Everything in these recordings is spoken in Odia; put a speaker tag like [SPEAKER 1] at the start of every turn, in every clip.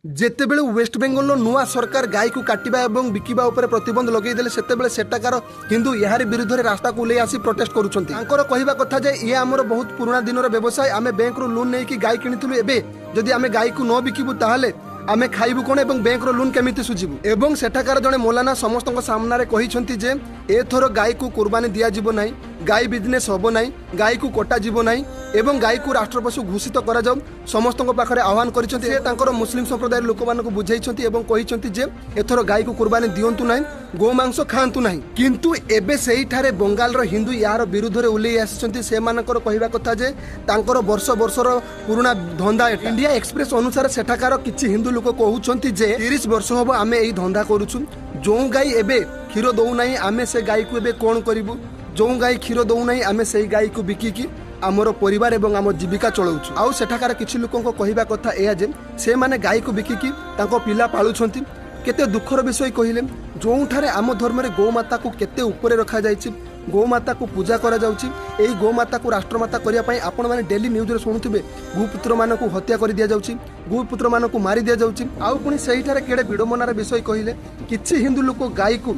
[SPEAKER 1] ଯେତେବେଳେ ୱେଷ୍ଟବେଙ୍ଗଲର ନୂଆ ସରକାର ଗାଈକୁ କାଟିବା ଏବଂ ବିକିବା ଉପରେ ପ୍ରତିବନ୍ଧ ଲଗେଇଦେଲେ, ସେତେବେଳେ ସେଠାକାର ହିନ୍ଦୁ ଏହାରି ବିରୁଦ୍ଧରେ ରାସ୍ତାକୁ ଓହ୍ଲେଇ ଆସି ପ୍ରୋଟେଷ୍ଟ କରୁଛନ୍ତି। ତାଙ୍କର କହିବା କଥା ଯେ ଇଏ ଆମର ବହୁତ ପୁରୁଣା ଦିନର ବ୍ୟବସାୟ। ଆମେ ବ୍ୟାଙ୍କରୁ ଲୋନ୍ ନେଇକି ଗାଈ କିଣିଥିଲୁ। ଏବେ ଯଦି ଆମେ ଗାଈକୁ ନ ବିକିବୁ, ତାହେଲେ ଆମେ ଖାଇବୁ କ'ଣ ଏବଂ ବ୍ୟାଙ୍କର ଲୋନ୍ କେମିତି ସୁଝିବୁ? ଏବଂ ସେଠାକାର ଜଣେ ମୌଲାନା ସମସ୍ତଙ୍କ ସାମ୍ନାରେ କହିଛନ୍ତି ଯେ ଏଥର ଗାଈକୁ କୁରବାନୀ ଦିଆଯିବ ନାହିଁ, ଗାଈ ବିଜନେସ୍ ହେବ ନାହିଁ, ଗାଈକୁ କଟାଯିବ ନାହିଁ ଏବଂ ଗାଈକୁ ରାଷ୍ଟ୍ରପଶୁ ଘୋଷିତ କରାଯାଉ। ସମସ୍ତଙ୍କ ପାଖରେ ଆହ୍ୱାନ କରିଛନ୍ତି। ସେ ତାଙ୍କର ମୁସଲିମ ସମ୍ପ୍ରଦାୟର ଲୋକମାନଙ୍କୁ ବୁଝାଇଛନ୍ତି ଏବଂ କହିଛନ୍ତି ଯେ ଏଥର ଗାଈକୁ କୁରବାନୀ ଦିଅନ୍ତୁ ନାହିଁ, ଗୋମାଂସ ଖାଆନ୍ତୁ ନାହିଁ। କିନ୍ତୁ ଏବେ ସେଇଠାରେ ବଙ୍ଗାଳର ହିନ୍ଦୁ ଏହାର ବିରୁଦ୍ଧରେ ଓହ୍ଲେଇ ଆସିଛନ୍ତି। ସେମାନଙ୍କର କହିବା କଥା ଯେ ତାଙ୍କର ବର୍ଷ ବର୍ଷର ପୁରୁଣା ଧନ୍ଦା ଏଟା। ଇଣ୍ଡିଆ ଏକ୍ସପ୍ରେସ ଅନୁସାରେ ସେଠାକାର କିଛି ହିନ୍ଦୁ ଲୋକ କହୁଛନ୍ତି ଯେ 30 ବର୍ଷ ହବ ଆମେ ଏଇ ଧନ୍ଦା କରୁଛୁ। ଯେଉଁ ଗାଈ ଏବେ କ୍ଷୀର ଦଉନାହିଁ, ଆମେ ସେ ଗାଈକୁ ଏବେ କ'ଣ କରିବୁ? ଯେଉଁ ଗାଈ କ୍ଷୀର ଦଉନାହିଁ, ଆମେ ସେଇ ଗାଈକୁ ବିକିକି ଆମର ପରିବାର ଏବଂ ଆମ ଜୀବିକା ଚଳାଉଛୁ। ଆଉ ସେଠାକାର କିଛି ଲୋକଙ୍କ କହିବା କଥା ଏହା ଯେ ସେମାନେ ଗାଈକୁ ବିକିକି ତାଙ୍କ ପିଲା ପାଳୁଛନ୍ତି। କେତେ ଦୁଃଖର ବିଷୟ କହିଲେ, ଯେଉଁଠାରେ ଆମ ଧର୍ମରେ ଗୋମାତାକୁ କେତେ ଉପରେ ରଖାଯାଇଛି, ଗୋମାତାକୁ ପୂଜା କରାଯାଉଛି, ଏହି ଗୋମାତାକୁ ରାଷ୍ଟ୍ରମାତା କରିବା ପାଇଁ ଆପଣମାନେ ଡେଲି ନ୍ୟୁଜ୍ରେ ଶୁଣୁଥିବେ, ଗୋପୁତ୍ରମାନଙ୍କୁ ହତ୍ୟା କରି ଦିଆଯାଉଛି, ଗୋପୁତ୍ରମାନଙ୍କୁ ମାରି ଦିଆଯାଉଛି। ଆଉ ପୁଣି ସେଇଠାରେ କେଡ଼େ ବିଡ଼ମ୍ବନାର ବିଷୟ କହିଲେ, କିଛି ହିନ୍ଦୁ ଲୋକ ଗାଈକୁ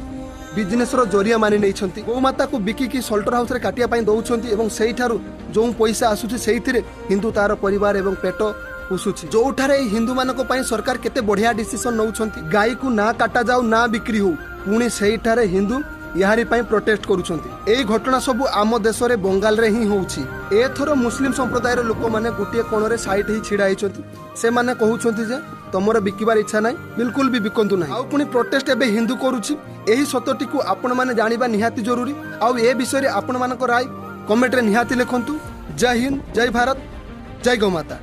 [SPEAKER 1] ବିଜନେସର ଜରିଆ ମାନି ନେଇଛନ୍ତି। ଗୋମାତାକୁ ବିକିକି ସ୍ଲଟର ହାଉସରେ କାଟିବା ପାଇଁ ଦଉଛନ୍ତି ଏବଂ ସେଇଠାରୁ ଯେଉଁ ପଇସା ଆସୁଛି, ସେଇଥିରେ ହିନ୍ଦୁ ତାର ପରିବାର ଏବଂ ପେଟ ପୋଷୁଛି। ଯୋଉଠାରେ ଏଇ ହିନ୍ଦୁମାନଙ୍କ ପାଇଁ ସରକାର କେତେ ବଢିଆ ଡିସିସନ ନେଉଛନ୍ତି, ଗାଈକୁ ନା କାଟାଯାଉ ନା ବିକ୍ରି ହଉ, ପୁଣି ସେଇଠାରେ ହିନ୍ଦୁ ଏହାରି ପାଇଁ ପ୍ରୋଟେଷ୍ଟ କରୁଛନ୍ତି। ଏଇ ଘଟଣା ସବୁ ଆମ ଦେଶରେ ବଙ୍ଗାଲରେ ହିଁ ହଉଛି। ଏଥର ମୁସଲିମ ସମ୍ପ୍ରଦାୟର ଲୋକମାନେ ଗୋଟିଏ କୋଣରେ ସାଇଡ୍ ହେଇ ଛିଡା ହେଇଛନ୍ତି। ସେମାନେ କହୁଛନ୍ତି ଯେ ତମର ବିକିବାର ଇଚ୍ଛା ନାହିଁ, ବିଲକୁଲ ବି ବିକନ୍ତୁ ନାହିଁ। ଆଉ ପୁଣି ପ୍ରୋଟେଷ୍ଟ ଏବେ ହିନ୍ଦୁ କରୁଛି। ଏହି ସତଟିକୁ ଆପଣମାନେ ଜାଣିବା ନିହାତି ଜରୁରୀ। ଆଉ ଏ ବିଷୟରେ ଆପଣମାନଙ୍କ ରାୟ କମେଣ୍ଟରେ ନିହାତି ଲେଖନ୍ତୁ। ଜୟ ହିନ୍ଦ, ଜୟ ଭାରତ, ଜୟ ଗୋମାତା।